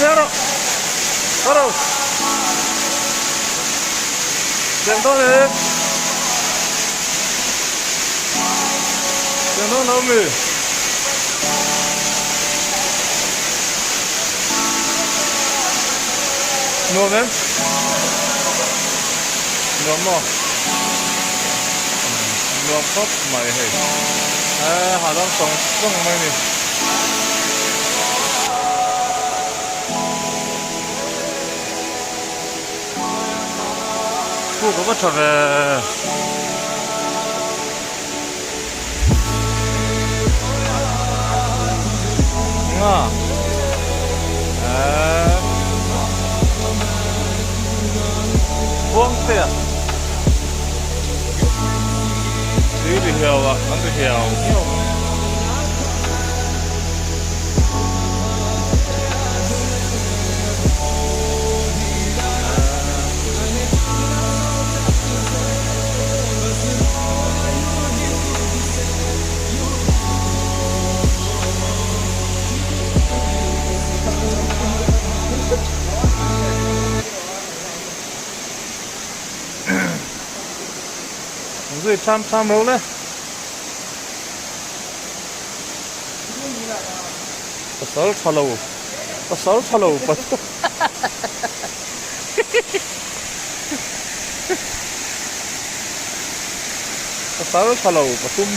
Chiang rawh. Khaw ro. Chiang dawn e. Chiang dawn lo mi. Nuam em? Nuam maw? Nuam khawp mai hei. Eee hahdam sawng sawng mai ni. Puk a va tha ve. Nga. Eee. Buang te a. Tui ri hiau a, an ri hiau hiau mai. Zui tham tham ro le. Pasal tha lo. Pasal tha lo pathum. Pasal tha lo pathum.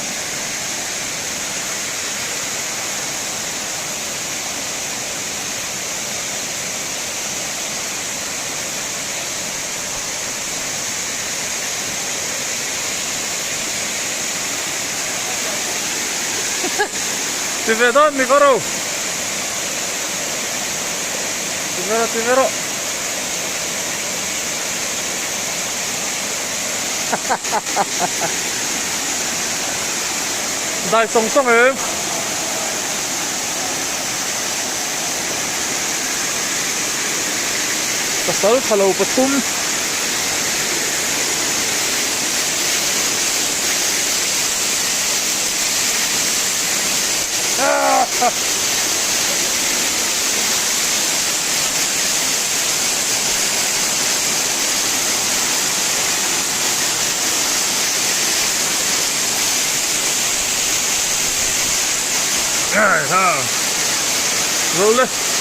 Ti ve dawn mi ka ro. Ti ve rawh, ti ve rawh. Dai sawng sawng em. Pasal tha lo pathum. Zo le.